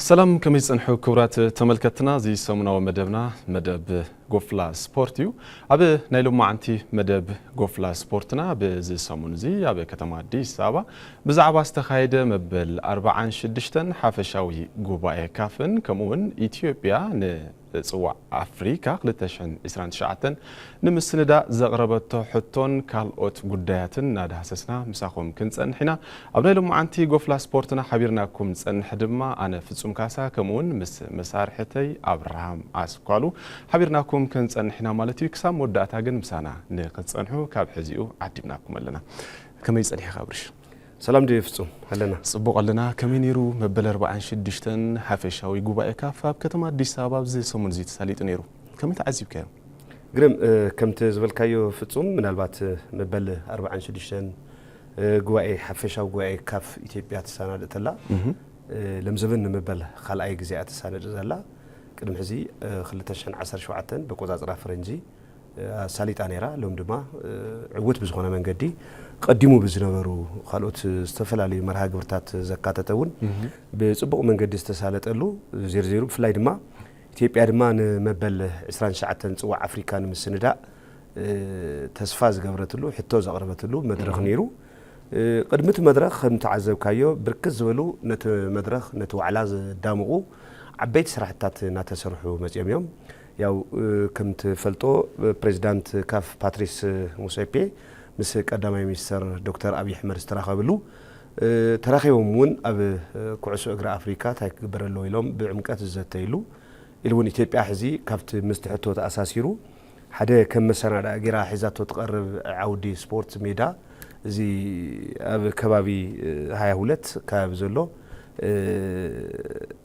ሰላም፣ ከመይ ጸንሑ ክቡራት ተመልከትና? እዚ ሰሙናዊ መደብና መደብ ጎፍላ ስፖርት እዩ። ኣብ ናይ ሎማዓንቲ መደብ ጎፍላ ስፖርትና ብዚ ሰሙን እዚ ኣብ ከተማ ኣዲስ ኣበባ ብዛዕባ ዝተኻየደ መበል ኣርባዓን ሽዱሽተን ሓፈሻዊ ጉባኤ ካፍን ከምኡ እውን ኢትዮጵያ ንጽዋዕ ኣፍሪካ ክልተ ሽሕን ዕስራን ትሽዓተን ንምስንዳእ ዘቕረበቶ ሕቶን ካልኦት ጉዳያትን እናዳህሰስና ምሳኹም ክንጸንሕ ኢና። ኣብ ናይ ሎማዓንቲ ጎፍላ ስፖርትና ሓቢርናኩም ንጸንሕ ድማ ኣነ ፍጹም ካሳ ከምኡ እውን ምስ መሳርሕተይ ኣብርሃም ኣስኳሉ ሓቢርናኩም ክንጸንሕ ኢና ማለት እዩ። ክሳብ መወዳእታ ግን ምሳና ንክትጸንሑ ካብ ሕዚኡ ዓዲምናኩም ኣለና። ከመይ ጸኒሕካ ኣብርሽ? ሰላም ድዩ ፍጹም? ኣለና። ጽቡቕ ኣለና። ከመይ ነይሩ መበል ኣርባዓን ሽዱሽተን ሓፈሻዊ ጉባኤ ካፍ ኣብ ከተማ ኣዲስ ኣበባ ኣብዚ ሰሙን እዚ ተሳሊጡ ነይሩ? ከመይ ተዓዚብካዮ? ግርም፣ እ፣ ከምቲ ዝበልካዮ ፍጹም፣ ምናልባት፣ እ፣ መበል ኣርባዓን ሽዱሽተን፣ እ፣ ጉባኤ፣ ሓፈሻዊ ጉባኤ ካፍ ኢትዮጵያ ትሰናድእ ተላ፣ እህ። እ፣ ለምዘበን ንመበል ካልኣይ ግዜ እያ ትሰናድእ ዘላ። ቅድሚ ሕዚ፣ እ፣ ክልተ ሽሕን ዓሰርተ ሸውዓተን በቆጻጽራ ፈረንጂ፣ እ፣ ኣሳሊጣ ነይራ። ሎም ድማ፣ እ፣ ዕውት ብዝኾነ መንገዲ ቀዲሙ ብዝነበሩ ካልኦት ዝተፈላለዩ መርሃ ግብርታት ዘካተተ እውን እህ። ብጽቡቕ መንገዲ ዝተሳለጠሉ ዜርዜሩ፣ ብፍላይ ድማ ኢትዮጵያ ድማ ንመበል ዕስራን ትሽዓተን ጽዋዕ ኣፍሪካ ንምስንዳእ፣ እ፣ ተስፋ ዝገብረትሉ፣ ሕቶ ዘቕረበትሉ መድረኽ እህ። ነይሩ። እ፣ ቅድሚ እቲ መድረኽ ከም ተዓዘብካዮ ብርክት ዝበሉ ነቲ መድረኽ፣ ነቲ ዋዕላ ዘዳምቑ ዓበይቲ ስራሕትታት እናተሰርሑ መጺኦም እዮም። ያው፣ እ፣ ከም ትፈልጦ፣ ፕሬዚዳንት ካፍ ፓትሪስ ሙሴፔ ምስ ቀዳማይ ሚኒስተር ዶክተር ኣብይ ኣሕመድ ዝተራኸብሉ፣ እ፣ ተራኺቦም እውን ኣብ፣ እ፣ ኩዕሶ እግሪ ኣፍሪካ እንታይ ክግበር ኣለዎ ኢሎም ብዕምቀት ዝዘተይሉ፣ ኢሉ እውን ኢትዮጵያ ሕዚ ካብቲ ምስቲ ሕቶ ተኣሳሲሩ ሓደ ከም መሰናድኣ ጌራ ሒዛቶ ትቐርብ ዓውዲ ስፖርት ሜዳ፣ እዚ ኣብ ከባቢ፣ እ፣ ሃያ ሁለት ከባቢ ዘሎ፣ እ፣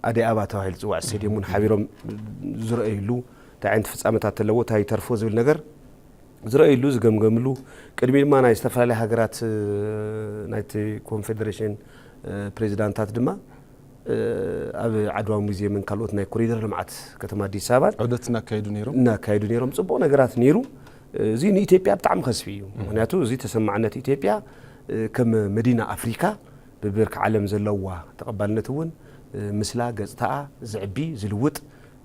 ኣደይ ኣበባ ተባሂሉ ዝፅዋዕ ስቴድየም እውን ሓቢሮም ዝረኣይሉ፣ እንታይ ዓይነት ፍጻመታት ኣለዎ፣ እንታይ ይተርፎ ዝብል ነገር ዝረኣይሉ፣ ዝገምገምሉ፣ ቅድሚ ድማ ናይ ዝተፈላለያ ሃገራት፣ እ፣ ናይቲ ኮንፌደሬሽን፣ እ፣ ፕሬዚዳንታት ድማ፣ እ፣ ኣብ ዓድዋ ሙዚየምን ካልኦት ናይ ኮሪደር ልምዓት ከተማ ኣዲስ ኣበባን ዑደት እናካየዱ ነይሮም። እናካየዱ ነይሮም። ጽቡቕ ነገራት ነይሩ። እዚ ንኢትዮጵያ ብጣዕሚ ከስቢ እዩ። እም። ምኽንያቱ እዚ ተሰማዕነት ኢትዮጵያ፣ እ፣ ከም መዲና ኣፍሪካ ብብርኪ ዓለም ዘለዋ ተቐባልነት እውን፣ እ፣ ምስላ፣ ገጽታኣ ዝዕቢ፣ ዝልውጥ፣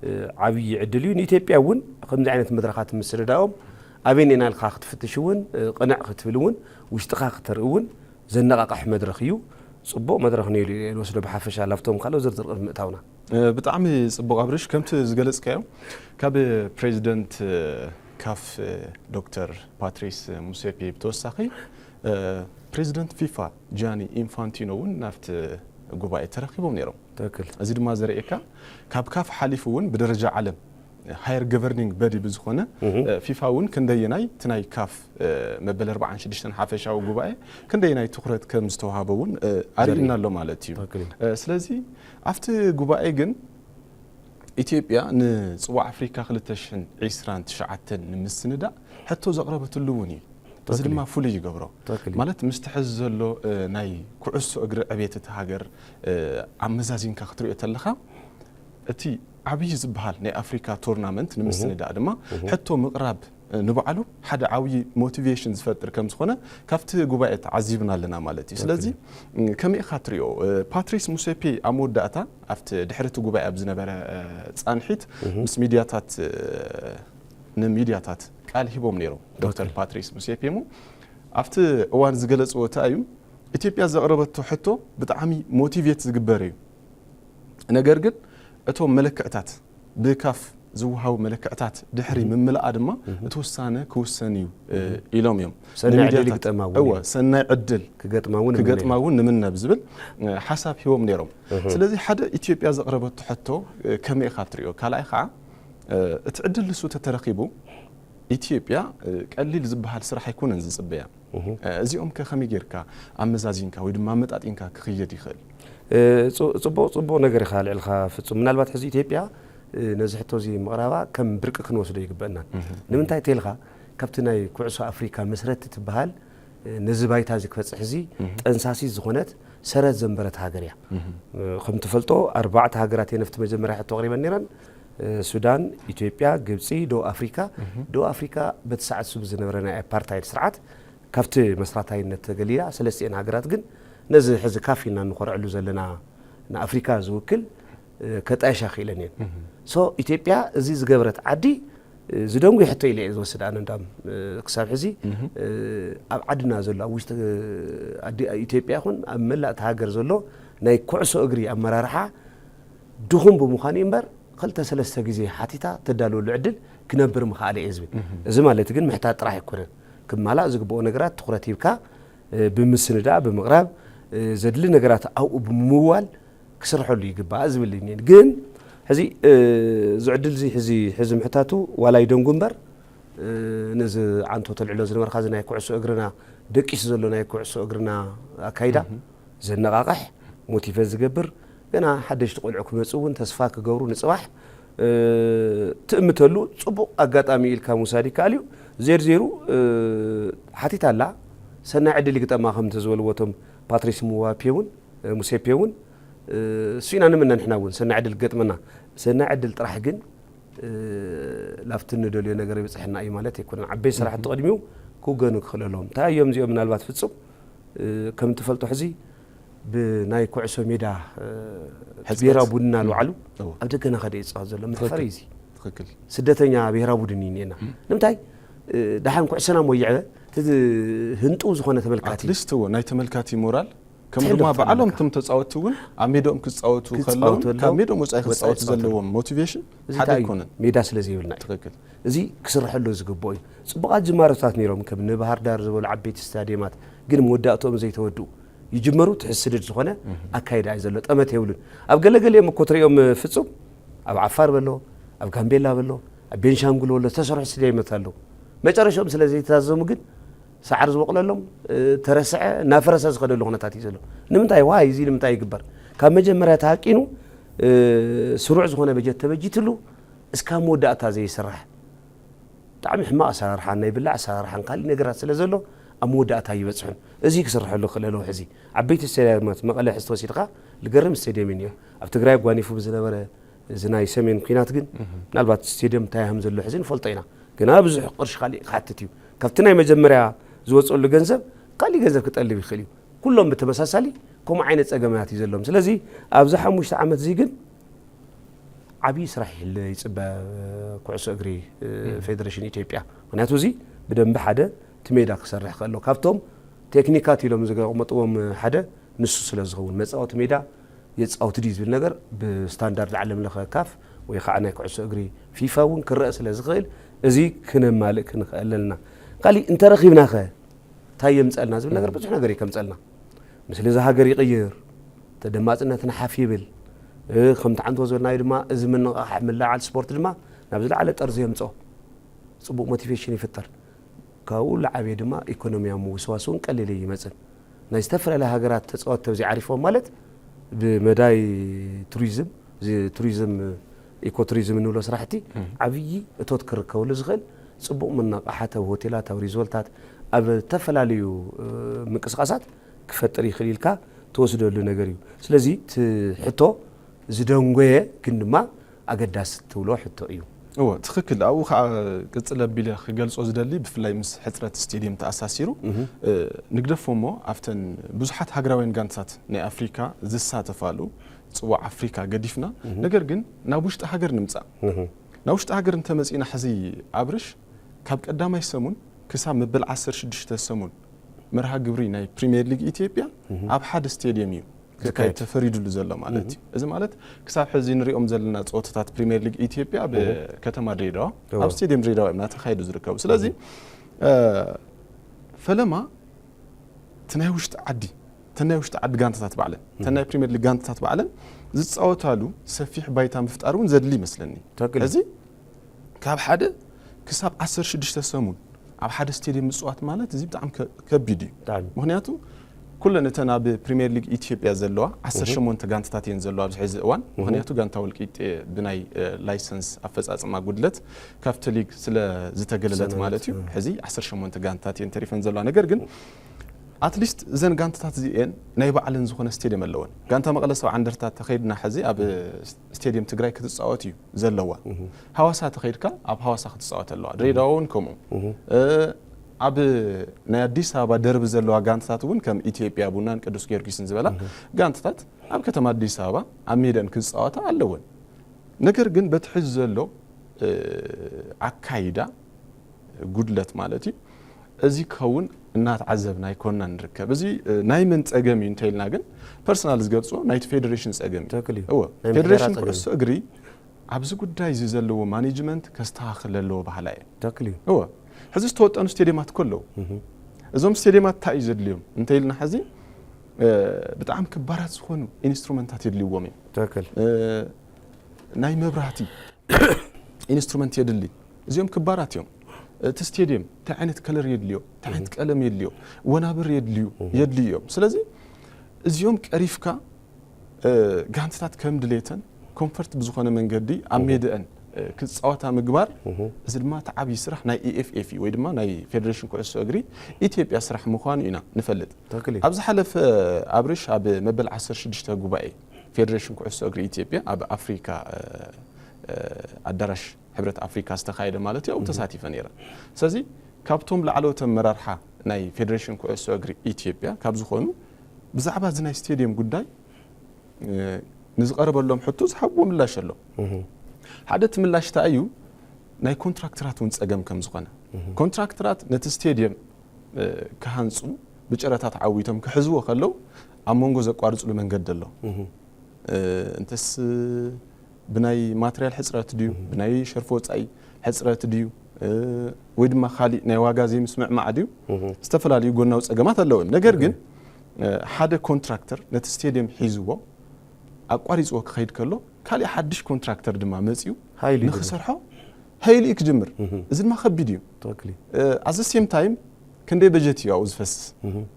እ፣ ዓብዪ ዕድል እዩ። ንኢትዮጵያ እውን ከምዚ ዓይነት መድረኻት ምስርዳኦም ኣበየን ኢና ኢልካ ክትፍትሽ እውን፣ እ፣ ቅንዕ ክትብል እውን፣ ውሽጥኻ ክተርኢ እውን ዘነቓቕሕ መድረኽ እዩ። ጽቡቕ መድረኽ ነይሩ ኢለ እየ ዝወስዶ ብሓፈሻ፣ ላብቶም ካልኦት ዝርዝር ቅድሚ ምእታውና። እ፣ ብጣዕሚ ጽቡቕ ኣብርሽ፣ ከምቲ ዝገለጽካዮ ካብ ፕሬዚደንት፣ እ፣ ካፍ፣ እ፣ ዶክተር ፓትሪስ ሙሴፔ ብተወሳኺ፣ እ፣ ፕሬዚደንት ፊፋ ጃኒ ኢንፋንቲኖ እውን ናብቲ ጉባኤ ተረኺቦም ነይሮም። ትክክል። እዚ ድማ ዘርእየካ ካብ ካፍ ሓሊፉ እውን ብደረጃ ዓለም ሃየር ገቨርኒንግ በዲ ብዝኾነ፣ እህ። እ፣ ፊፋ እውን ክንደየናይ እቲ ናይ ካፍ፣ እ፣ መበል ኣርባዓን ሽዱሽተን ሓፈሻዊ ጉባኤ ክንደየናይ ትኹረት ከም ዝተዋሃቦ እውን፣ እ፣ ኣርእዩና ዘርኢ። ኣሎ ማለት እዩ። ትክክል እዩ። እ፣ ስለዚ ኣብቲ ጉባኤ ግን ኢትዮጵያ ንጽዋዕ ኣፍሪካ ክልተ ሽሕን ዕስራን ትሽዓተን ንምስንዳእ ሕቶ ዘቕረበትሉ እውን እዩ። እዚ ትክክል ድማ እዩ። ፍሉይ ይገብሮ። ትክክል እዩ። ማለት ምስቲ ሕዚ ዘሎ፣ እ፣ ናይ ኩዕሶ እግሪ ዕቤት እቲ ሃገር፣ እ፣ ኣመዛዚንካ ክትሪኦ ተለኻ እቲ ዓብዪ ዝበሃል ናይ ኣፍሪካ ቶርናመንት እህ። ንምስንዳእ ድማ እህ። ሕቶ ምቕራብ፣ እ፣ ንባዕሉ ሓደ ዓብዪ ሞቲቬሽን ዝፈጥር ከም ዝኾነ ካብቲ ጉባኤ ተዓዚብና ኣለና ማለት እዩ። ትክክል ስለዚ እዩ። እ፣ ከመይ ኢኻ ትሪኦ? እ፣ ፓትሪስ ሙሴፔ ኣብ መወዳእታ ኣብቲ ድሕሪ እቲ ጉባኤ ኣብ ዝነበረ፣ እ፣ ጻንሒት እህ። ምስ ሚድያታት፣ እ፣ ንሚድያታት ቃል ሂቦም ነይሮም ዶክተር ኦኬ። ፓትሪስ ሙሴፔ እሞ ኣብቲ እዋን ዝገለጽዎ እንታይ እዩ? ኢትዮጵያ ዘቕረበቶ ሕቶ ብጣዕሚ ሞቲቬት ዝግበር እዩ። ነገር ግን እቶም መለክዕታት ብካፍ ዝወሃቡ መለክዕታት ድሕሪ እህ። ምምላኣ ድማ እህ። እቲ ውሳነ ክውሰን እዩ፣ እ፣ እህ። ኢሎም እዮም። ሰናይ ዕድል ንሚድያታት ይግጠማ እውን እወ፣ እዩ። ሰናይ ዕድል ክገጥማ እውን ንምነ ክገጥማ እዩ። እውን ንምነ ብዝብል፣ እ፣ ሓሳብ ሂቦም ነይሮም። እህ። ስለዚ ሓደ ኢትዮጵያ ዘቕረበቶ ሕቶ፣ እ፣ ከመይ ኢኻ ትሪኦ? ካልኣይ ከዓ፣ እ፣ እቲ ዕድል ንሱ ተተረኺቡ ኢትዮጵያ፣ እ፣ ቀሊል ዝበሃል ስራሕ ኣይኮነን ዝጽበያ። እህ። እ፣ እዚኦም ከ ከመይ ጌርካ ኣመዛዚንካ ወይ ድማ ኣመጣጢንካ ክኽየድ ይኽእል? እ፣ ጽ-፣ ጽቡቕ፣ ጽቡቕ ነገር ኢኻ ኣልዒልካ ፍጹም። ምናልባት ሕዚ ኢትዮጵያ፣ እ፣ ነዚ ሕቶ እዚ ምቕራባ ከም ብርቂ ክንወስዶ ይግበአና። እህ። ንምንታይ ተልካ ካብቲ ናይ ኩዕሶ ኣፍሪካ መስረት ትበሃል፣ እ፣ ነዚ ባይታ እዚ ክበጽሕ እዚ እህ። ጠንሳሲ ዝኾነት ሰረት ዘንበረት ሃገር እያ። እህ። እ፣ ከም ትፈልጦ ኣርባዕተ ሃገራት እየን ኣብቲ መጀመርያ ሕቶ ኣቕሪበን ነይረን። እ፣ ሱዳን፣ ኢትዮጵያ፣ ግብጺ፣ ደቡብ ኣፍሪካ። እህ። ደቡብ ኣፍሪካ በቲ ሰዓት እሱ ብዝነበረ ናይ ኣፓርታይድ ስርዓት ካብቲ መስራታይነት ተገሊላ፣ ሰለስቲኤን ሃገራት ግን ነዚ ሕዚ ካፍ ኢልና እንኾርዐሉ ዘለና ንኣፍሪካ ዝውክል፣ ከጣይሻ ክኢለን እየን። ሶ ኢትዮጵያ እዚ ዝገበረት ዓዲ ዝደንጉ ሕቶ ኢለ እየ ዝወስድ ኣነ። እንዳም ክሳብ ሕዚ ኣብ ዓድና ዘሎ ኣብ ውሽጢ ኢትዮጵያ ይኹን ኣብ መላእ እቲ ሃገር ዘሎ ናይ ኩዕሶ እግሪ ኣመራርሓ ድኹም ብምዃኑ እዩ እምበር፣ ክልተ ሰለስተ ግዜ ሓቲታ ተዳልወሉ ዕድል ክነብር ምኽኣለ እየ ዝብል። እዚ ማለት ግን ምሕታት ጥራሕ ኣይኮነን። ክማላእ ዝግብኦ ነገራት ትኹረት ሂብካ ብምስንዳእ ብምቕራብ ዘድሊ ነገራት ኣብኡ ብምምዋል ክስርሐሉ ይግባእ ዝብል እኒን። ግን ሕዚ እዚ ዕድል እዚ ሕዚ ሕዚ ምሕታቱ ዋላ ይደንጉ እምበር፣ ነዚ ዓንቶ ተልዕሎ ዝነበርካ እዚ ናይ ኩዕሶ እግርና ደቂሱ ዘሎ ናይ ኩዕሶ እግርና ኣካይዳ ዘነቓቕሕ፣ ሞቲቨ ዝገብር፣ ገና ሓደሽቲ ቆልዑ ክመፁ እውን ተስፋ ክገብሩ ንፅባሕ ትእምተሉ ፅቡቕ ኣጋጣሚ ኢልካ ምውሳድ ይከኣል እዩ። ዜርዜሩ ሓቲት ኣላ። ሰናይ ዕድል ይግጠማ ከምቲ ዝበልዎ እቶም ፓትሪስ ሙዋፔ እውን ሙሴፔ እውን እሱ ኢና ንምነ። ንሕና እውን ሰናይ ዕድል ክገጥመና፣ ሰናይ ዕድል ጥራሕ ግን ላብቲ ንደልዮ ነገር ይብፅሐና እዩ ማለት ኣይኮነን። ዓበይ ስራሕቲ ቅድሚኡ ክውገኑ ክኽእል ኣለዎም። እንታይ እዮም እዚኦም? ምናልባት ፍፁም ከም ትፈልጦ ሕዚ ብናይ ኩዕሶ ሜዳ እቲ ብሔራዊ ቡድንና ንባዕሉ ኣብ ደገና ከደ ይፃወት ዘሎ። መሕፈሪ እዩ እዚ። ስደተኛ ብሔራዊ ቡድን እዩ እኒኤና። ንምንታይ ደሓን ኩዕሶና ሞይዐ ህንጡ ዝኾነ ተመልካቲ ኣትሊስት እዎ ናይ ተመልካቲ ሞራል ከም ድማ ባዕሎም እቶም ተፃወትቲ እውን ኣብ ሜድኦም ክፃወቱ ከለውን ካብ ሜድኦም ወፃኢ ክፃወቱ ዘለዎም ሞቲቬሽን ሓደ ኣይኮነን። ሜዳ ስለ ዘይብልና እዩ። እዚ ክስርሐሉ ዝግብኦ እዩ። ፅቡቓት ጅማሮታት ነይሮም ከም ንባህር ዳር ዝበሉ ዓበይቲ ስታዲየማት ግን መወዳእትኦም ዘይተወድኡ ይጅመሩ። ትሕስድድ ዝኾነ ኣካይዳ እዩ ዘሎ። ጠመት የብሉን። ኣብ ገለገሊኦም እኮ ትሪኦም ፍፁም ኣብ ዓፋር በሎ ኣብ ጋምቤላ በሎ ኣብ ቤንሻንጉል በሎ ዝተሰርሑ ስታዲየማት ኣለዉ። መጨረሻኦም ስለ ዘይተዛዘሙ ግን ሳዕሪ ዝበቕለሎም ተረስዐ እናፈረሰ ዝኸደሉ ኩነታት እዩ ዘሎ። ንምንታይ ዋይ እዚ ንምንታይ ይግበር? ካብ መጀመርያ ተሃቂኑ ስሩዕ ዝኾነ በጀት ተበጂትሉ እስካብ መወዳእታ ዘይስራሕ ብጣዕሚ ሕማቕ ኣሰራርሓን ናይ ብላዕ ኣሰራርሓን ካሊእ ነገራት ስለ ዘሎ ኣብ መወዳእታ ይበፅሑን። እዚ ክስርሐሉ ክእል ኣለዎ። ሕዚ ዓበይቲ ስቴድየማት መቐለ ሕዚ ተወሲድካ ልገርም ስቴድየም እዩ እኒኦ። ኣብ ትግራይ ኣጓኒፉ ብዝነበረ እዚ ናይ ሰሜን ኩናት ግን ምናልባት ስቴድየም እንታይ ከም ዘሎ ሕዚ ንፈልጦ ኢና። ግና ብዙሕ ቅርሺ ካሊእ ክሓትት እዩ። ካብቲ ናይ መጀመርያ ዝወፀሉ ገንዘብ ካሊእ ገንዘብ ክጠልብ ይኽእል እዩ። ኩሎም ብተመሳሳሊ ከምኡ ዓይነት ፀገማት እዩ ዘለዎም። ስለዚ ኣብዚ ሓሙሽተ ዓመት እዚ ግን ዓብዪ ስራሕ ይሕለ ይፅበ ኩዕሶ እግሪ ፌደሬሽን ኢትዮጵያ። ምክንያቱ እዚ ብደንቢ ሓደ እቲ ሜዳ ክሰርሕ ከሎ ካብቶም ቴክኒካት ኢሎም ዝቀመጥዎም ሓደ ንሱ ስለ ዝኸውን መፃወቲ ሜዳ የፃውት ድዩ ዝብል ነገር ብስታንዳርድ ዓለም ለኸ ካፍ ወይ ከዓ ናይ ኩዕሶ እግሪ ፊፋ እውን ክረአ ስለ ዝኽእል እዚ ክነማልእ ክንኽእል ኣለና። ካሊእ እንተረኺብናኸ እንታይ የምፀልና ዝብል ነገር ብዙሕ ነገር እዩ ከምፀልና። ምስሊ እዚ ሃገር ይቕይር፣ ተደማፅነትና ሓፍ ይብል። ከምቲ ዓንቶ ዝበልናዮ ድማ እዚ ምንቕቓሕ ምልዕዓል ስፖርት ድማ ናብ ዝለዓለ ጠርዚ የምፅኦ። ፅቡቕ ሞቲቬሽን ይፍጠር። ካብኡ ዝዓበየ ድማ ኢኮኖሚያዊ ምውስዋስ እውን ቀሊል ኣይመፅን። ናይ ዝተፈላለዩ ሃገራት ተፃወትቲ ኣብዚ ዓሪፎም ማለት ብመዳይ ቱሪዝም እዚ ቱሪዝም ኢኮ ቱሪዝም እንብሎ ስራሕቲ ዓብዪ እቶት ክርከበሉ ዝኽእል ፅቡቕ መነቓቕሓት ኣብ ሆቴላት ኣብ ሪዞርታት ኣብ ዝተፈላለዩ ምንቅስቃሳት ክፈጥር ይኽእል ኢልካ ትወስደሉ ነገር እዩ። ስለዚ እቲ ሕቶ ዝደንጎየ ግን ድማ ኣገዳሲ ትብሎ ሕቶ እዩ። እወ ትኽክል። ኣብኡ ከዓ ቅፅል ኣቢለ ክገልፆ ዝደሊ ብፍላይ ምስ ሕፅረት ስቴድየም ተኣሳሲሩ ንግደፎ እሞ ኣብተን ብዙሓት ሃገራውያን ጋንታት ናይ ኣፍሪካ ዝሳተፋሉ ፅዋዕ ኣፍሪካ ገዲፍና ነገር ግን ናብ ውሽጢ ሃገር ንምፃእ ናብ ውሽጢ ሃገር እንተመፂና ሕዚ ኣብርሽ ካብ ቀዳማይ ሰሙን ክሳብ መበል ዓሰርተ ሽዱሽተ ሰሙን መርሃ ግብሪ ናይ ፕሪምየር ሊግ ኢትዮጵያ ኣብ ሓደ ስቴድየም እዩ ክካየድ ተፈሪዱሉ ዘሎ ማለት እዩ። እዚ ማለት ክሳብ ሕዚ ንሪኦም ዘለና ፀወታታት ፕሪምየር ሊግ ኢትዮጵያ ብከተማ ድሬዳዋ ኣብ ስቴድየም ድሬዳዋ እዮም እናተኻየዱ ዝርከቡ። ስለዚ ፈለማ እቲ ናይ ውሽጢ ዓዲ እተን ናይ ውሽጢ ዓዲ ጋንታታት ባዕለን እተን ናይ ፕሪምየር ሊግ ጋንታታት ባዕለን ዝፃወታሉ ሰፊሕ ባይታ ምፍጣር እውን ዘድሊ ይመስለኒ። እዚ ካብ ሓደ ክሳብ ዓሰርተ ሽዱሽተ ሰሙን ኣብ ሓደ ስቴድየም ምፅዋት ማለት እዚ ብጣዕሚ ከቢድ እዩ። ምክንያቱ ኩለን እተን ኣብ ፕሪምየር ሊግ ኢትዮጵያ ዘለዋ ዓሰርተ ሸሞንተ ጋንታታት እየን ዘለዋ ኣብዚ ሕዚ እዋን። ምክንያቱ ጋንታ ወልቂጤ ብናይ ላይሰንስ ኣፈፃፅማ ጉድለት ካብቲ ሊግ ስለ ዝተገለለት ማለት እዩ። ሕዚ ዓሰርተ ሸሞንተ ጋንታታት እየን ተሪፈን ዘለዋ። ነገር ግን ኣትሊስት እዘን ጋንታታት እዚኤን ናይ ባዕለን ዝኾነ ስቴድየም ኣለወን። ጋንታ መቐለ ሰብዓ እንደርታ ተኸይድና ሕዚ ኣብ ስቴድየም ትግራይ ክትፃወት እዩ ዘለዋ። ሃዋሳ ተኸይድካ ኣብ ሃዋሳ ክትፃወት ኣለዋ። ድሬዳዋ እውን ከምኡ። ኣብ ናይ ኣዲስ ኣበባ ደርቢ ዘለዋ ጋንታታት እውን ከም ኢትዮጵያ ቡናን ቅዱስ ጊዮርጊስን ዝበላ ጋንታታት ኣብ ከተማ ኣዲስ ኣበባ ኣብ ሜደን ክፃወታ ኣለወን። ነገር ግን በቲ ሕዚ ዘሎ ኣካይዳ ጉድለት ማለት እዩ፣ እዚ ክኸውን እናተዓዘብና ኣይኮንና ንርከብ። እዚ ናይ መን ፀገም እዩ እንተኢልና ግን ፐርሰናል ዝገልፆ ናይቲ ፌዴሬሽን ፀገም እዩ። እወ፣ ፌዴሬሽን ኩዕሶ እግሪ ኣብዚ ጉዳይ እዚ ዘለዎ ማኔጅመንት ከስተኻኽል ኣለዎ በሃላይ እየ። እወ፣ ሕዚ ዝተወጠኑ ስቴዲየማት እኮ ኣለዉ። እዞም ስቴዲየማት እንታይ እዩ ዘድልዮም እንተኢልና ሕዚ ብጣዕሚ ክባራት ዝኾኑ ኢንስትሩመንታት የድልይዎም እዮም። ናይ መብራህቲ ኢንስትሩመንት የድሊ። እዚኦም ክባራት እዮም። እቲ ስቴዲየም እንታይ ዓይነት ከለር የድልዮ፣ እንታይ ዓይነት ቀለም የድልዮ፣ ወናብር የድልዩ የድልዩ እዮም። ስለዚ እዚኦም ቀሪፍካ ጋንትታት ከም ድሌተን ኮንፈርት ብዝኾነ መንገዲ ኣብ ሜድአን ክፃወታ ምግባር፣ እዚ ድማ እቲ ዓብዪ ስራሕ ናይ ኢኤፍኤፍ እዩ ወይ ድማ ናይ ፌዴሬሽን ኩዕሶ እግሪ ኢትዮጵያ ስራሕ ምዃኑ ኢና ንፈልጥ። ኣብ ዝሓለፈ ኣብርሽ ኣብ መበል ዓሰርተ ሽዱሽተ ጉባኤ ፌዴሬሽን ኩዕሶ እግሪ ኢትዮጵያ ኣብ ኣፍሪካ ኣዳራሽ ሕብረት ኣፍሪካ ዝተኻየደ ማለት እዩ፣ ኣብኡ ተሳቲፈ ነይረ። ስለዚ ካብቶም ላዕለዎት ኣመራርሓ ናይ ፌዴሬሽን ኩዕሶ እግሪ ኢትዮጵያ ካብ ዝኾኑ ብዛዕባ እዚ ናይ ስቴዲየም ጉዳይ ንዝቐረበሎም ሕቶ ዝሃብዎ ምላሽ ኣሎ። ሓደ እቲ ምላሽ እንታይ እዩ? ናይ ኮንትራክተራት እውን ፀገም ከም ዝኾነ፣ ኮንትራክተራት ነቲ ስቴዲየም ክሃንፁ ብጨረታ ተዓዊቶም ክሕዝዎ ከለው ኣብ መንጎ ዘቋርፅሉ መንገዲ ኣሎ። እንተስ ብናይ ማትርያል ሕፅረት ድዩ፣ ብናይ ሸርፊ ወፃኢ ሕፅረት ድዩ፣ ወይ ድማ ካሊእ ናይ ዋጋ ዘይምስምዕማዕ ድዩ፣ ዝተፈላለዩ ጎናዊ ፀገማት ኣለዎም። ነገር ግን ሓደ ኮንትራክተር ነቲ ስቴዲየም ሒዝዎ ኣቋሪፅዎ ክኸይድ ከሎ፣ ካሊእ ሓድሽ ኮንትራክተር ድማ መፂኡ ንክሰርሖ ሃይሉ እዩ ክጅምር። እዚ ድማ ከቢድ እዩ። ኣዘ ሴም ታይም ክንደይ በጀት እዩ ኣብኡ ዝፈስስ?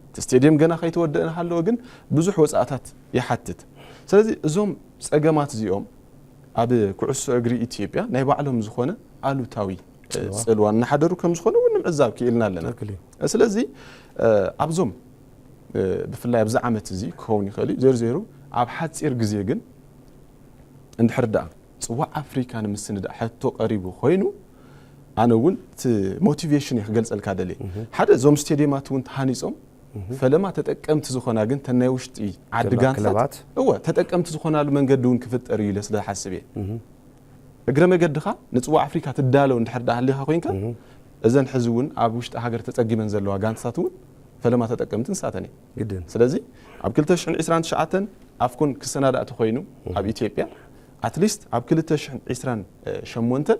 እቲ ስቴዲየም ገና ከይተወደአ እናሃለወ ግን ብዙሕ ወፃእታት ይሓትት። ስለዚ እዞም ፀገማት እዚኦም ኣብ ኩዕሶ እግሪ ኢትዮጵያ ናይ ባዕሎም ዝኾነ ኣሉታዊ ፅልዋ እናሓደሩ ከም ዝኾነ እውን ንምዕዛብ ክኢልና ኣለና። ስለዚ ኣብዞም ብፍላይ ኣብዚ ዓመት እዚ ክኸውን ይኽእል እዩ። ዜሩ ዜሩ ኣብ ሓፂር ግዜ ግን እንድሕር ደኣ ፅዋዕ ኣፍሪካ ንምስንዳእ ሕቶ ቀሪቡ ኮይኑ፣ ኣነ እውን እቲ ሞቲቬሽን እየ ክገልፀልካ ደልየ። ሓደ እዞም ስቴዲየማት እውን ተሃኒፆም ፈለማ ተጠቀምቲ ዝኾና ግን ተን ናይ ውሽጢ ዓዲ ጋንታት እወ ተጠቀምቲ ዝኾናሉ መንገዲ እውን ክፍጠር እዩ ኢለ ስለ ዝሓስብ እየ። እግረ መገድኻ ንፅዋዕ ኣፍሪካ ትዳለው እንድሕር ደኣ ሃሊኻ ኮይንካ እዘን ሕዚ እውን ኣብ ውሽጢ ሃገር ተፀጊመን ዘለዋ ጋንትታት እውን ፈለማ ተጠቀምቲ ንሳተን እየን። ግድን። ስለዚ ኣብ ክልተ ሽሕን ዕስራን ትሽዓተን ኣፍኮን ክሰናዳእ ተኾይኑ ኣብ ኢትዮጵያ ኣትሊስት ኣብ ክልተ ሽሕን ዕስራን ሸሞንተን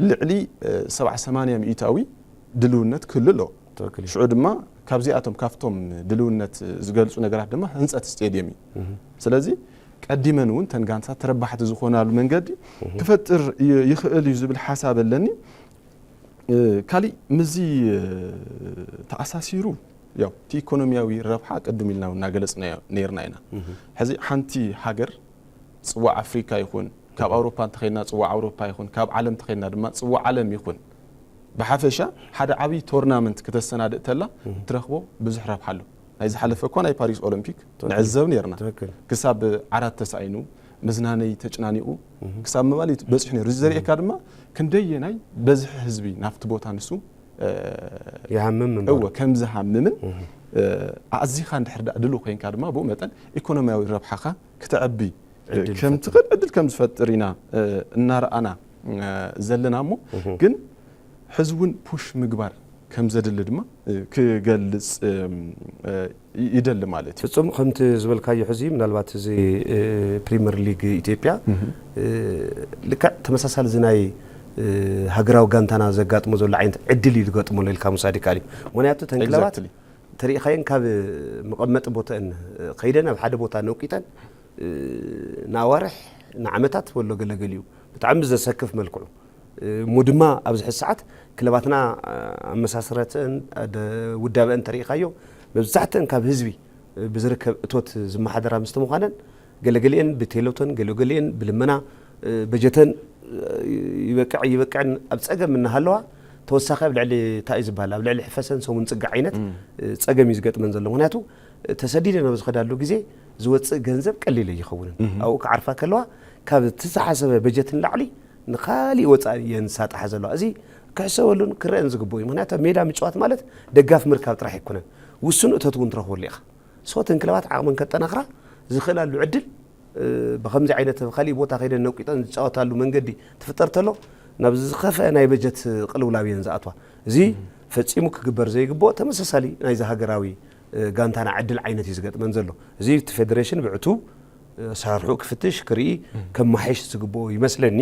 ልዕሊ ሰብዓ ሰማንያ ሚእታዊ ድልውነት ክህሉ ኣለዎ። ሽዑ ድማ ካብዚኣቶም ካብቶም ድልውነት ዝገልፁ ነገራት ድማ ህንፀት ስቴድየም እዩ። ስለዚ ቀዲመን እውን ተን ጋንትታት ተረባሕቲ ዝኾናሉ መንገዲ ክፈጥር ይኽእል እዩ ዝብል ሓሳብ ኣለኒ። ካሊእ ምስዚ ተኣሳሲሩ ያው እቲ ኢኮኖሚያዊ ረብሓ ቅድም ኢልና እውን እናገለፅናዮ ነይርና ኢና። ሕዚ ሓንቲ ሃገር ፅዋዕ ኣፍሪካ ይኹን ካብ ኣውሮፓ እንተኸይድና ፅዋዕ ኣውሮፓ ይኹን ካብ ዓለም እንተኸይድና ድማ ፅዋዕ ዓለም ይኹን ብሓፈሻ ሓደ ዓብዪ ቶርናመንት ክተሰናድእ ተላ ትረኽቦ ብዙሕ ረብሓ ኣሎ። ናይ ዝሓለፈ እኳ ናይ ፓሪስ ኦሎምፒክ ንዕዘብ ነይርና። ክሳብ ዓራት ተሳኢኑ፣ መዝናነይ ተጭናኒቑ ክሳብ ምባል እዩ በፂሑ ነይሩ። እዚ ዘርእየካ ድማ ክንደየናይ በዝሒ ህዝቢ ናብቲ ቦታ ንሱ ይሃምም ምንባሩ። እወ ከም ዝሃምምን ኣእዚኻ እንድሕር ደኣ ድሉ ኮይንካ ድማ ብኡ መጠን ኢኮኖሚያዊ ረብሓኻ ክተዕቢ ከም ትኽእል ዕድል ከም ዝፈጥር ኢና እናረኣና ዘለና እሞ ግን ሕዚ እውን ፑሽ ምግባር ከም ዘድሊ ድማ ክገልፅ ይደሊ ማለት እዩ። ፍጹም ከምቲ ዝበልካዮ ሕዚ ምናልባት እዚ ፕሪምየር ሊግ ኢትዮጵያ ልክዕ ተመሳሳሊ እዚ ናይ ሃገራዊ ጋንታና ዘጋጥሞ ዘሎ ዓይነት ዕድል እዩ ዝገጥሞ ኢልካ ምውሳድ ይከኣል እዩ። ምክንያቱ ተን ክለባት ተሪእኻየን ካብ መቐመጢ ቦተአን ከይደን ኣብ ሓደ ቦታ ነቂጠን ንኣዋርሕ ንዓመታት ወሎ ገለገሊኡ ብጣዕሚ ዘሰክፍ መልክዑ እሞ ድማ ኣብዚ ሕዚ ሰዓት ክለባትና ኣመሳስረተን ውዳበአን ተሪእኻዮ መብዛሕተአን ካብ ህዝቢ ብዝርከብ እቶት ዝመሓደራ ምስ ተምዃነን ገለገሊአን ብቴሌቶን ገለገሊአን ብልመና በጀተን ይበቅዕ ይበቅዕን ኣብ ፀገም እናሃለዋ ተወሳኺ ኣብ ልዕሊ እንታይ እዩ ዝበሃል ኣብ ልዕሊ ሕፈሰን ሰሙን ፅጋ ዓይነት ፀገም እዩ ዝገጥመን ዘሎ ምክንያቱ ተሰዲደን ኣብ ዝኸዳሉ ግዜ ዝወፅእ ገንዘብ ቀሊል ኣይኸውንን ኣብኡ ክዓርፋ ከለዋ ካብ ዝተሓሰበ በጀት ንላዕሊ ንኻሊእ ወፃኢ እየን ዝሳጣሓ ዘለዋ እዚ ክሕሰበሉን ክረአን ዝግብኦ እዩ። ምክንያቱ ኣብ ሜዳ ምጭዋት ማለት ደጋፍ ምርካብ ጥራሕ ኣይኮነን፣ ውሱን እቶት እውን ትረኽበሉ ኢኻ። ሶ እተን ክለባት ዓቕመን ከጠናኽራ ዝኽእላሉ ዕድል፣ እ፣ ብኸምዚ ዓይነት ኣብ ካሊእ ቦታ ከይደን ነቂጠን ዝጫወታሉ መንገዲ ትፍጠር ተሎ፣ ናብ ዝኸፍአ ናይ በጀት ቅልውላው እየን ዝኣትዋ። እዚ ፈጺሙ ክግበር ዘይግብኦ፣ ተመሳሳሊ ናይዚ ሃገራዊ፣ እ፣ ጋንታና ዕድል ዓይነት እዩ ዝገጥመን ዘሎ። እዚ እቲ ፌደሬሽን ብዕቱብ፣ እ፣ ኣሰራርሕኡ ክፍትሽ፣ ክርኢ፣ ከማሓይሽ ዝግብኦ ይመስለኒ።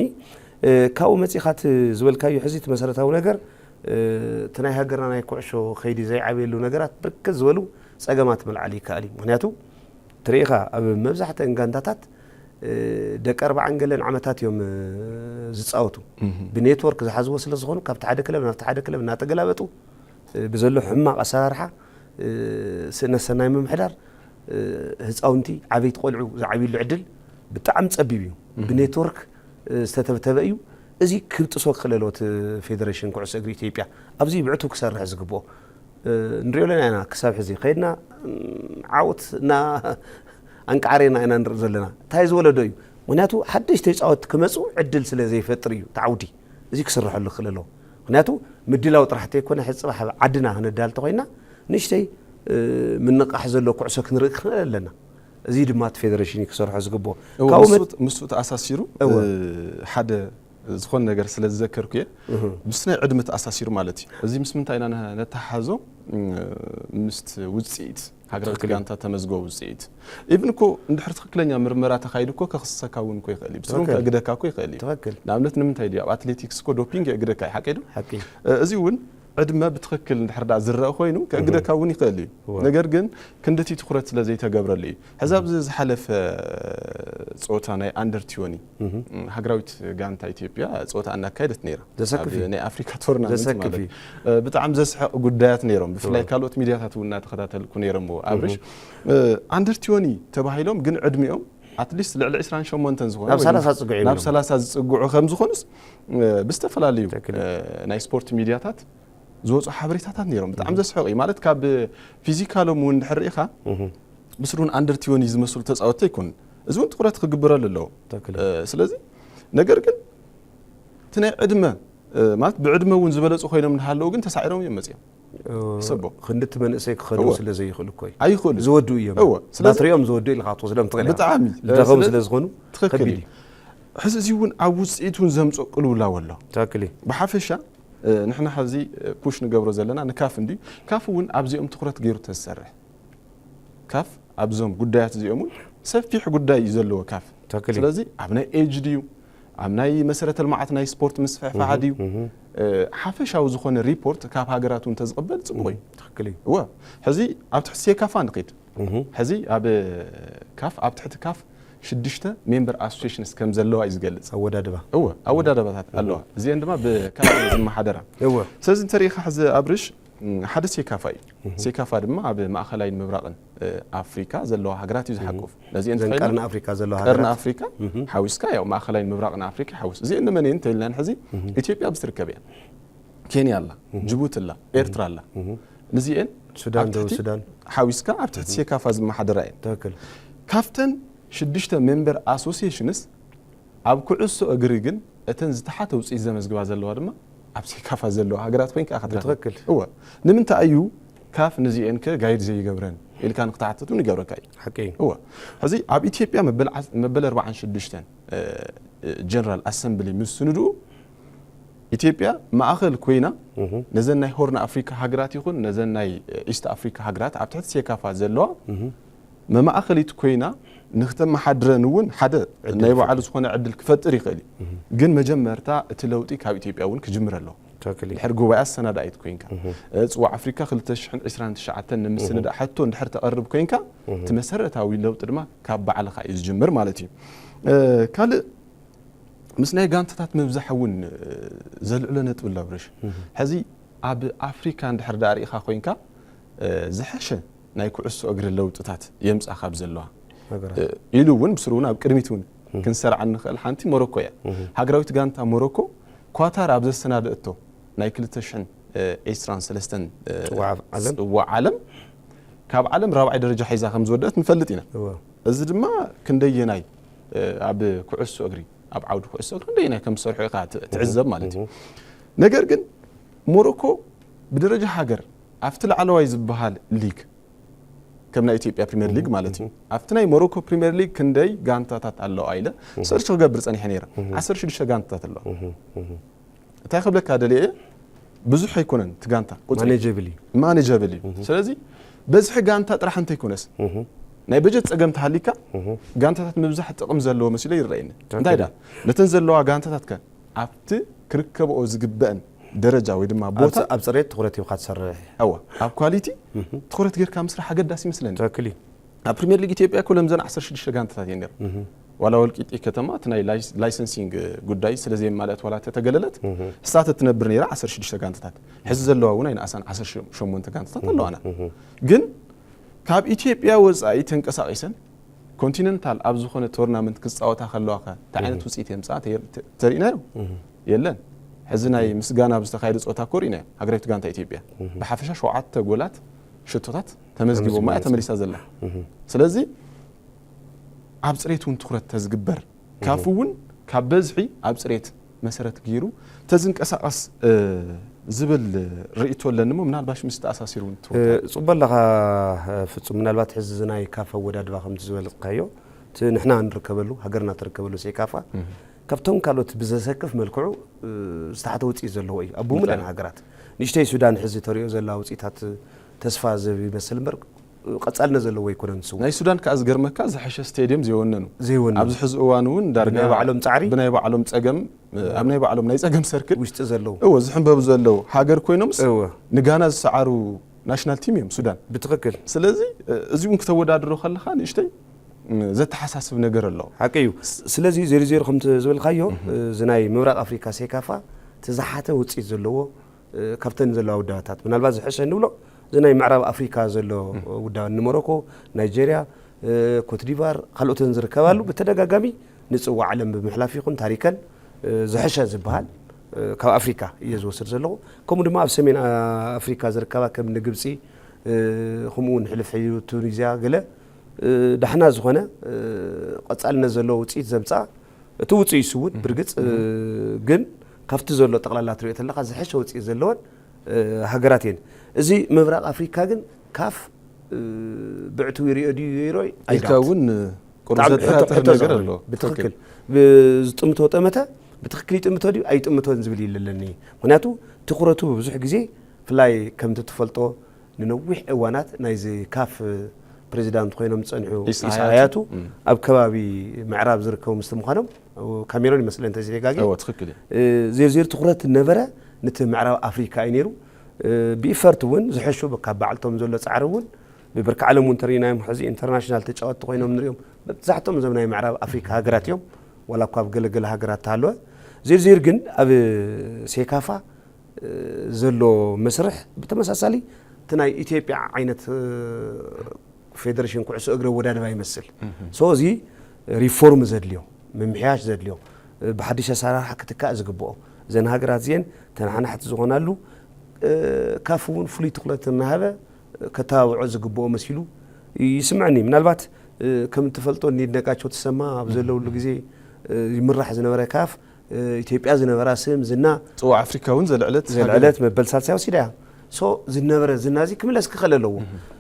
እ፣ ካብኡ መጺኻ እቲ ዝበልካዮ ሕዚ እቲ መሰረታዊ ነገር፣ እ፣ እቲ ናይ ሃገርና ናይ ኩዕሾ ከይዲ ዘይዓብየሉ ነገራት ብርክት ዝበሉ ጸገማት ምልዓል ይከኣል እዩ። ምክንያቱ ትርኢ ኢኻ፣ ኣብ መብዛሕትአን ጋንታታት፣ እ፣ ደቂ ኣርባዓን ገለን ዓመታት እዮም፣ እ፣ ዝጻወቱ። ብኔትወርክ ዝሓዝዎ ስለ ዝኾኑ፣ ካብቲ ሓደ ክለብ ናብቲ ሓደ ክለብ እናተገላበጡ፣ እ፣ ብዘሎ ሕማቕ ኣሰራርሓ፣ እ፣ ስእነት ሰናይ ምምሕዳር፣ እ፣ ህፃውንቲ፣ ዓበይቲ ቆልዑ ዝዓብዩሉ ዕድል ብጣዕሚ ጸቢብ እዩ። ብኔትወርክ፣ እ፣ ዝተተብተበ እዩ። እዚ ክብጥሶ ክኽእል ኣለዎ እቲ ፌደሬሽን ኩዕሶ እግሪ ኢትዮጵያ። ኣብዚ ብዕቱብ ክሰርሕ ዝግብኦ። እ፣ ንሪኦ ኣለና ኢና ክሳብ ሕዚ። ከይድና፣ እም፣ ዓወት እና ኣንቃዕሬና ኢና ንርኢ ዘለና። እንታይ ዝወለዶ እዩ? ምክንያቱ ሓደሽቲ ተጻወትቲ ክመጹ ዕድል ስለ ዘይፈጥር እዩ እቲ ዓውዲ። እዚ ክስርሐሉ ክኽእል ኣለዎ። ምክንያቱ ምድላው ጥራሕ እንተይኮነ፣ ሕዚ ጽባሕ ኣብ ዓድና ክነዳል እንተኾይና፣ ንእሽተይ፣ እ፣ ምንቕቓሕ ዘሎ ኩዕሶ ክንርኢ ክንኽእል ኣለና። እዚ ድማ እቲ ፌደሬሽን እዩ ክሰርሖ ዝግብኦ። እወ፣ ካብኡ መ- ምስኡ፣ ምስኡ ተኣሳሲሩ፣ እወ። እ፣ ሓደ ዝኾነ ነገር ስለ ዝዘከርኩ እየ። እህ። ምስ ናይ ዕድመ ተኣሳሲሩ ማለት እዩ። እዚ ምስ ምንታይ ኢና ነ-፣ ነተሓሕዞ? እም፣ ምስቲ ውጽኢት፣ ሃገራዊት ትኽክል እዩ። ጋንታ ተመዝገቡ ውጽኢት። ኢቭን እኮ እንድሕር ትኽክለኛ ምርመራ ተኻይዱ እኮ ከኽስሰካ እውን እኮ ይኽእል እዩ። ብስሩ ትኽክል። ከእግደካ እኮ ይኽእል እዩ። ትኽክል። ንኣብነት ንምንታይ ድዩ? ኣብ ኣትሌቲክስ እኮ ዶፒንግ የእግደካ እዩ፣ ሓቂ ዶ? ሓቂ። እ፣ እዚ እውን ዕድመ ብትኽክል እንድሕር ደኣ ዝረአ ኮይኑ ከእግደካ እውን ይኽእል እዩ። እወ። ነገር ግን ክንድቲ ትኹረት ስለ ዘይተገብረሉ እዩ። ሕዚ ኣብዚ ዝሓለፈ ጸወታ ናይ ኣንደር ትወኒ፣ እህ። እም፣ ሃገራዊት ጋንታ ኢትዮጵያ ጸወታ እናካየደት ነይራ። ዘሰክፍ ኣብ እዩ። ናይ ኣፍሪካ ቶርናመንት ዘሰክፍ ማለት እዩ። እዩ። እ፣ ብጣዕሚ ዘስሕቕ ጉዳያት ነይሮም። ብፍላይ እወ። ካልኦት ሚድያታት እውን እናተኸታተልኩ ነይሮም። ኣብርሽ፣ እህ። እ፣ ኣንደር ትወኒ ተባሂሎም ግን ዕድሚኦም ኣትሊስት ልዕሊ ዕስራን ሸሞንተን ዝኾኑ ናብ ወይ ሰላሳ ዝጽግዑ ናብ እዮም። ሰላሳ ዝጽግዑ ከም ዝኾኑስ፣ እ፣ ብዝተፈላለዩ፣ ትክክል። እ፣ ናይ ስፖርት ሚድያታት ዝወፁ ሓበሬታታት ነይሮም። ብጣዕሚ እህ። ዘስሕቕ እዩ። ማለት ካብ ፊዚካሎም እውን እንድሕር ርኢኻ፣ እህ። ብስሩን ኣንደር ትወኒ ዝመስሉ ተጻወትቲ ኣይኮኑን። እዚ እውን ትኹረት ክግበረሉ ኣለዎ። ትክክል። እ፣ ስለዚ ነገር ግን እቲ ናይ ዕድመ፣ እ፣ ማለት ብዕድመ እውን ዝበለጹ ኮይኖም እናሃለዉ ግን ተሳዒሮም እዮም መጺኦም። እ፣ ሕሰቦ። ክንድቲ መንእሰይ ክኸዱ እወ። ስለ ዘይኽእሉ እኮ እዩ። ኣይኽእሉ። ዝወድኡ እዮም። እወ። ስለዚ ባትሪኦም ዝወድኡ ኢልካ ክትወስዶም ትኽእል ኢኻ። ብጣዕሚ። ዝደኸሙ ስለዚ ስለ ዝኾኑ ትኽክል ከቢድ እዩ። እዩ። ሕዚ እዚ እውን ኣብ ውጽኢት እውን ዘምጽኦ ቅልውላው ኣሎ። ትኽክል እዩ። ብሓፈሻ፣ እ፣ ንሕና ሕዚ፣ እ፣ ፑሽ ንገብሮ ዘለና ንካፍ እንድዩ። ካፍ እውን ኣብዚኦም ትኹረት ገይሩ ተዝሰርሕ። ካፍ ኣብዞም ጉዳያት እዚኦም እውን ሰፊሕ ጉዳይ እዩ ዘለዎ ካፍ። ትኽክል እዩ። ስለዚ ኣብ ናይ ኤጅ ድዩ፣ ኣብ ናይ መሰረተ ልምዓት ናይ ስፖርት ምስፍሕፋሕ እህ፣ ድዩ፣ እህ። እ፣ ሓፈሻዊ ዝኾነ ሪፖርት ካብ ሃገራት እውን ተዝቕበል ጽቡቕ እዩ። ትኽክል እዩ። እወ፣ ሕዚ ኣብ ትሕቲ ሴካፋ ንኺድ። እህ። ሕዚ ኣብ ካፍ፣ ኣብ ትሕቲ ካፍ ሽዱሽተ ሜምበር ኣሶሲሽንስ ከም ዘለዋ እዩ ዝገልጽ። ኣወዳድባ። እወ፣ ኣወዳድባታት እህ። ኣለዋ። እዚአን ድማ ብካፍ እየን ዝመሓደራ። እወ። ስለዚ እንተሪኢኻ ሕዚ ኣብርሽ፣ ም፣ ሓደ ሴካፋ እዩ። እህ። ሴካፋ ድማ ኣብ ማእኸላይን ምብራቕን፣ እ፣ ኣፍሪካ ዘለዋ ሃገራት እዩ እህ። ዝሓቁፍ። ነዚአን እዘን ተኸይልና ቀርኒ ኣፍሪካ ዘለዋ ቀርኒ ሃገራት። ኣፍሪካ እህ። ሓዊስካ ያው ማእኸላይን ምብራቕን ኣፍሪካ ይሓውስ። እዚአን ንመን እየን እንተኢልና ሕዚ እህ። ኢትዮጵያ ኣብዚ ትርከብ እያ። ኬንያ ኣላ፣ እህ። ጅቡቲ ኣላ፣ እህ። ኤርትራ ኣላ። እህ። ነዚአን ሱዳን፣ ኣብ ደቡብ ትሕቲ ሱዳን። ሓዊስካ ኣብ ትሕቲ ሴካፋ ዝመሓደራ እየን። ትክክል። ካብተን ሽዱሽተ ሜምበር ኣሶሲሽንስ ኣብ ኩዕሶ እግሪ ግን እተን ዝተሓተ ውፅኢት ዘመዝግባ ዘለዋ ድማ ኣብ ሴካፋ ዘለዋ ሃገራት ኮይንካ ኢኻ ትረኽብ። ብትኽክል። እወ። ንምንታይ እዩ ካፍ ነዚአን ከ ጋይድ ዘይገብረን ኢልካ ንክትሓተት እውን ይገብረካ እዩ። ሓቂ እዩ። እወ። ሕዚ ኣብ ኢትዮጵያ መበል ዓስ-፣ መበል ኣርባዓን ሽዱሽተን፣ እ፣ እ፣ ጀነራል ኣሰምብሊ ምስ ስንድኡ ኢትዮጵያ ማእኸል ኮይና እህ። ነዘን ናይ ሆርን ኣፍሪካ ሃገራት ይኹን ነዘን ናይ፣ እ፣ ኢስት ኣፍሪካ ሃገራት ኣብ ትሕቲ ሴካፋ ዘለዋ እህ። መማእኸሊት ኮይና ንክተመሓድረን እውን ሓደ ዕድል ናይ ባዕሉ ይፈጥር። ዝኾነ ዕድል ክፈጥር ይኽእል እዩ። እህ። ግን መጀመርታ እቲ ለውጢ ካብ ኢትዮጵያ እውን ክጅምር ኣለዎ። ትክክል እዩ። ድሕሪ ጉባኤ ኣሰናዳኢት ኮይንካ፣ እህ። እ፣ ጽዋዕ ኣፍሪካ ክልተ ሽሕን ዕስራን ትሽዓተን ንምስንዳእ እህ። ሕቶ እንድሕር ተቐርብ ኮይንካ፣ እህ። እቲ መሰረታዊ ለውጢ ድማ ካብ ባዕልኻ እዩ ዝጅምር ማለት እዩ። እ፣ ካልእ ምስ ናይ ጋንታታት ምብዛሕ እውን፣ እ፣ ዘልዕሎ ነጥቢ ኣሎ ኣብርሽ። እህ። ሕዚ ኣብ ኣፍሪካ እንድሕር ደኣ ርኢኻ ኮይንካ፣ እ፣ ዝሐሸ ናይ ኩዕሶ እግሪ ለውጥታት የምጻ ካብ ዘለዋ፣ ሃገራት። እ፣ ኢሉ እውን ብስሩ እውን ኣብ ቅድሚት እውን እህ። ክንሰርዓ እንኽእል ሓንቲ ሞሮኮ እያ። እህ። ሃገራዊት ጋንታ ሞሮኮ ኳታር ኣብ ዘሰናደእቶ ናይ ክልተ ሽሕን ዕስራን ሰለስተን፣ እ፣ ጽዋዕ ዓለም። ጽዋዕ ዓለም ካብ ዓለም ራብዓይ ደረጃ ሒዛ ከም ዝወደአት ንፈልጥ ኢና። እወ። እዚ ድማ ክንደየናይ፣ እ፣ ኣብ ኩዕሶ እግሪ፣ ኣብ ዓውዲ ኩዕሶ እግሪ ክንደየናይ ከም ዝሰርሑ ኢኻ ት-፣ ትዕዘብ ማለት እዩ። እህ። ነገር ግን ሞሮኮ ብደረጃ ሃገር ኣብቲ ላዕለዋይ ዝበሃል ሊግ፣ ከም ናይ ኢትዮጵያ ፕሪምየር ሊግ ማለት እዩ። ኣብቲ ናይ ሞሮኮ ፕሪምየር ሊግ ክንደይ ጋንታታት ኣለዋ ኢለ ሰርች ክገብር ጸኒሐ ነይረ። ዓሰርተ ሽዱሽተ ጋንታታት ኣለዋ። እንታይ ክብለካ ደልየ፣ ብዙሕ ኣይኮነን እቲ ጋንታ ቁጽሪ። ማኔጀብል እዩ። ማኔጀብል እዩ። ስለዚ በዝሒ ጋንታ ጥራሕ እንተይኮነስ፣ ናይ በጀት ጸገም ተሃሊካ፣ ጋንታታት ምብዛሕ ጥቕም ዘለዎ መሲሉ ይረኣየኒ። እንታይ ዳ ነተን ዘለዋ ጋንታታት ከ ኣብቲ ክርከብኦ ዝግበአን ደረጃ ወይ ድማ ቦታ ኣብ ጽሬት ትኹረት ሂብካ ትሰርሕ። ኣዋ ኣብ ኳሊቲ ትኹረት ጌርካ ምስራሕ ኣገዳሲ ይመስለኒ። ትክክል እዩ። ኣብ ፕሪምየር ሊግ ኢትዮጵያ እኮ ለምዘን ዓሰርተ ሽዱሽተ ጋንታታት እየን ነይረን። ዋላ ወልቂጤ ከተማ እቲ ናይ ላይስ- ላይሰንሲንግ ጉዳይ ስለ ዘየማልአት ዋላ ተተገለለት፣ ስታተ ትነብር ነይራ ዓሰርተ ሽዱሽተ ጋንታታት። ሕዚ ዘለዋ እውን ኣይንኣሳን ዓሰርተ ሸሞንተ ጋንታታት ኣለዋና። ግን ካብ ኢትዮጵያ ወጻኢ ተንቀሳቒሰን ኮንቲነንታል ኣብ ዝኾነ ቶርናመንት ክጻወታ ከለዋ ከ እንታይ ዓይነት ውጽኢት የምጽኣ ተር- ተ- ተሪእናዮ? የለን። ሕዚ ናይ ምስጋና ኣብ ዝተኻየደ ጸወታ እኮ ርኢናዮ። ሃገራዊት ጋንታ ኢትዮጵያ ብሓፈሻ ሸውዓተ ጎላት ሽቶታት ተመዝጊቦማ እያ ተመሊሳ ዘላ። ስለዚ ኣብ ጽሬት እውን ትኹረት ተዝግበር፣ ካፍ እውን ካብ በዝሒ ኣብ ጽሬት መሰረት ገይሩ ተዝንቀሳቐስ ዝብል ርእይቶ ኣለኒ። እሞ ምናልባሽ ምስ ተኣሳሲሩ እውን ትወታ ጽቡቅ ኣለኻ ፍጹም። ምናልባት ሕዚ እዚ ናይ ካፍ ኣወዳድባ ከምቲ ዝበልካዮ እቲ ንሕና ንርከበሉ ሃገርና ትርከበሉ ሴካፋ ካብቶም ካልኦት ብዘሰክፍ መልክዑ ዝተሓተ ውፅኢት ዘለዎ እዩ ኣብ ብሙሉአን ሃገራት። ንእሽተይ ሱዳን ሕዚ ተሪኦ ዘላ ውፅኢታት ተስፋ ዝህብ ይመስል እምበር ቀጻልነት ዘለዎ ኣይኮነን። ንስው ናይ ሱዳን ከኣ ዝገርመካ ዝሐሸ ስቴድየም ዘይወነኑ ዘይወነኑ። ኣብዚ ሕዚ እዋን እውን ዳርጋ ብናይ ባዕሎም ጻዕሪ? ብናይ ባዕሎም ጸገም ኣብ ናይ ባዕሎም ናይ ጸገም ሰርክል ውሽጢ ዘለዉ እወ ዝሕንበቡ ዘለዉ ሃገር ኮይኖምስ እወ ንጋና ዝሰዓሩ ናሽናል ቲም እዮም ሱዳን። ብትኽክል ስለዚ እዚ እውን ክተወዳድሮ ከለኻ ንእሽተይ ዘተሓሳስብ ነገር ኣሎ። ሓቂ እዩ። ስለዚ ዜሮ ዜሮ ከምቲ ዝበልካዮ እዚ ናይ ምብራቕ ኣፍሪካ ሴካፋ ተዛሓተ ውፅኢት ዘለዎ ካብተን ዘለዋ ውዳበታት ምናልባት ዝሕሸ እንብሎ እዚ ናይ ምዕራብ ኣፍሪካ ዘሎ ውዳበ ንሞሮኮ፣ ናይጀርያ፣ ኮትዲቫር ካልኦትን ዝርከባሉ ብተደጋጋሚ ንፅዋዕ ዓለም ብምሕላፍ ይኹን ታሪከን ዝሕሸ ዝበሃል ካብ ኣፍሪካ እየ ዝወስድ ዘለኹ። ከምኡ ድማ ኣብ ሰሜን ኣፍሪካ ዝርከባ ከም ንግብፂ ከምኡ እውን ሕልፍ ሕዩ ቱኒዝያ ገለ ዳሕና ዝኾነ ቀፃልነት ዘለዎ ውፅኢት ዘምፅኣ እቲ ውፅኢት እውን ብርግፅ ግን ካብቲ ዘሎ ጠቕላላ ትሪኦ ተለካ ዝሕሸ ውፅኢት ዘለወን ሃገራት እየን። እዚ ምብራቕ ኣፍሪካ ግን ካፍ ብዕቱ ይሪኦ ድዩ ይሮ ኢልካ እውን ቁሩብ ዘጠራጥር ነገር ኣሎ። ብትክክል ዝጥምቶ ጠመተ ብትክክል ይጥምቶ ድዩ ኣይጥምቶን ዝብል ይለለኒ። ምክንያቱ ትኩረቱ ብዙሕ ግዜ ብፍላይ ከምቲ ትፈልጦ ንነዊሕ እዋናት ናይዚ ካፍ ፕሬዚዳንት ኮይኖም ዝፀንሑ ኢሳ ኢሳ ሀያቱ፣ ኣያቱ እም። ኣብ ከባቢ ምዕራብ ዝርከቡ ምስቲ ምዃኖም ካሜሮን ይመስለ እንተዘይጋጌ እወ ትክክል እዩ። ዜርዜር ትኩረት ነበረ ነቲ ምዕራብ ኣፍሪካ እዩ ነይሩ። ብኢፈርት እውን ዝሐሹ ካብ ባዕልቶም ዘሎ ፃዕሪ እውን ብብርኪ ዓለም እውን ተሪናዮም ሕዚ ኢንተርናሽናል ተጫወትቲ ኮይኖም ንሪኦም መብዛሕትኦም እዞም ናይ ምዕራብ ኣፍሪካ ሃገራት እዮም። ዋላ እኳ ኣብ ገለገለ ሃገራት ተሃለወ ዜርዜር ግን ኣብ ሴካፋ ዘሎ መስርሕ ብተመሳሳሊ እቲ ናይ ኢትዮጵያ ዓይነት ፌደሬሽን ኩዕሶ እግሪ ኣወዳድባ ይመስል። ሶ እዚ ሪፎርም ዘድልዮ ምምሕያሽ ዘድልዮ ብሓድሽ ኣሰራርሓ ክትካእ ዝግብኦ እዘን ሃገራት እዚአን ተናሓናሕቲ ዝኾናሉ ካፍ እውን ፍሉይ ትኩረት እናሃበ ከተባብዖ ዝግብኦ መሲሉ ይስምዐኒ። ምናልባት ከም እትፈልጦ እኒ ይድነቃቸው ተሰማ ኣብ ዘለውሉ ግዜ ይምራሕ ዝነበረ ካፍ ኢትዮጵያ ዝነበራ ስም ዝና ፅዋዕ ኣፍሪካ እውን ዘልዕለት ዘልዕለት መበል ሳልሳይ ወሲዳ እያ። ሶ ዝነበረ ዝና እዚ ክምለስ ክኽእል ኣለዎ።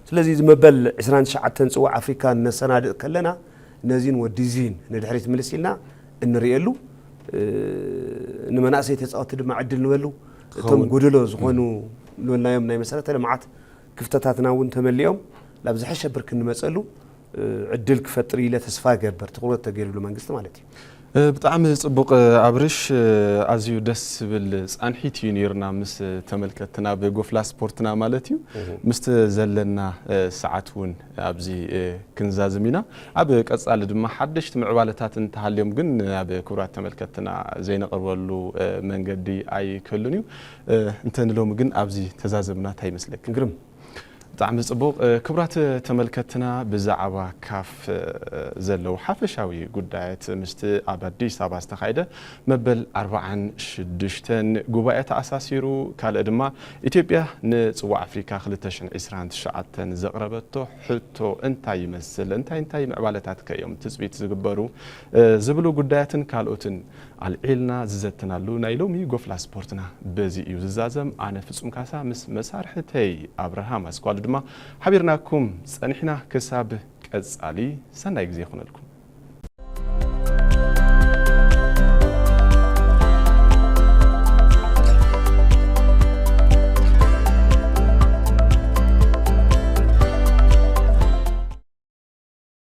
ስለዚ እዚ መበል ዕስራን ትሽዓተን ፅዋዕ ኣፍሪካ ነሰናድእ ከለና ነዚን ወዲዚን ንድሕሪት ምልስ ኢልና እንርእየሉ ንመናእሰይ ተፃወቲ ድማ ዕድል ንበሉ እቶም ጎደሎ ዝኾኑ ዝበልናዮም ናይ መሰረተ ልምዓት ክፍተታትና እውን ተመሊኦም ናብ ዝሐሸ ብርክ እንመፀሉ ዕድል ክፈጥር ኢለ ተስፋ እገብር ትኩረት ተገይርሉ መንግስቲ ማለት እዩ። ብጣዕሚ ፅቡቅ ኣብርሽ ኣዝዩ ደስ ዝብል ፃንሒት እዩ ነይርና ምስ ተመልከትና ብጎፍላ ስፖርትና ማለት እዩ። ምስቲ ዘለና ሰዓት እውን ኣብዚ ክንዛዝም ኢና። ኣብ ቀፃሊ ድማ ሓደሽቲ ምዕባለታት እንተሃልዮም ግን ኣብ ክቡራት ተመልከትና ዘይነቕርበሉ መንገዲ ኣይክህሉን እዩ። እንተ ንሎሚ ግን ኣብዚ ተዛዘምና እንታይ ይመስለክ? ግርም ብጣዕሚ ጽቡቕ። እ፣ ክቡራት ተመልከትና፣ ብዛዕባ ካፍ፣ እ፣ ዘለዉ ሓፈሻዊ ጉዳያት ምስቲ ኣብ ኣዲስ ኣበባ ዝተኻየደ መበል ኣርባዓን ሽዱሽተን ጉባኤ ተኣሳሲሩ፣ ካልእ ድማ ኢትዮጵያ ንጽዋዕ ኣፍሪካ ክልተ ሽሕን ዕስራን ትሽዓተን ዘቕረበቶ ሕቶ እንታይ ይመስል፣ እንታይ እንታይ ምዕባለታት ከ እዮም ትጽቢት ዝግበሩ፣ እ፣ ዝብሉ ጉዳያትን ካልኦትን ኣልዒልና ዝዘትናሉ ናይ ሎሚ ጎፍላ ስፖርትና በዚ እዩ ዝዛዘም። ኣነ ፍጹም ካሳ ምስ መሳርሕተይ ኣብርሃም ኣስኳሉ ድማ ሓቢርናኩም ጸኒሕና። ክሳብ ቀጻሊ ሰናይ ግዜ ይኹነልኩም።